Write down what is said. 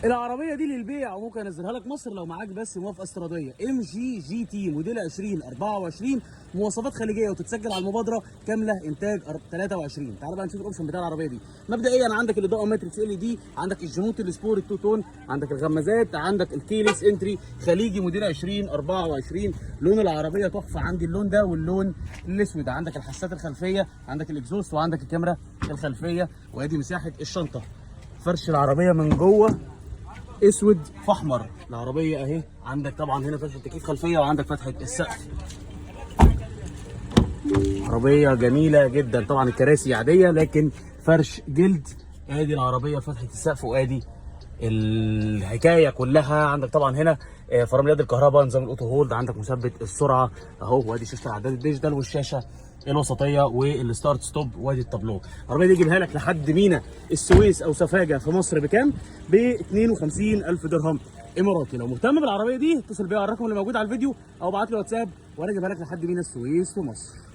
العربية دي للبيع وممكن انزلها لك مصر لو معاك بس موافقة استيراديه. MG GT موديل 2024، مواصفات خليجية وتتسجل على المبادرة كاملة، انتاج 23. تعال بقى نشوف ال option بتاع العربية دي. مبدئيا عندك الاضاءة matrix LED، عندك الجنوط ال sport ال two tone، عندك الغمازات، عندك ال keyless entry، خليجي موديل 2024. لون العربية تحفه، عندي اللون ده واللون الاسود. عندك الحساسات الخلفيه، عندك ال exhaust، وعندك الكاميرا الخلفيه، وادي مساحة الشنطه. فرش العربية من جوه اسود في احمر. العربية اهي، عندك طبعا هنا فتحه تكييف خلفية وعندك فتحه السقف. عربية جميلة جدا. طبعا الكراسي عادية لكن فرش جلد. ادي العربية فتحه السقف وادي الحكاية كلها. عندك طبعا هنا فرامل يد الكهرباء، نظام ال auto hold، عندك مثبت السرعة اهو، وادي شاشة العداد ال digital والشاشه الوسطية وال start stop وادي التابلو. العربية دي اجيبها لك لحد مينا السويس او سفاجه في مصر بكام؟ ب 52000 درهم اماراتي. لو مهتم بالعربية دي اتصل بيا على الرقم اللي موجود على الفيديو او ابعت لي واتساب وانا اجيبها لك لحد مينا السويس في مصر.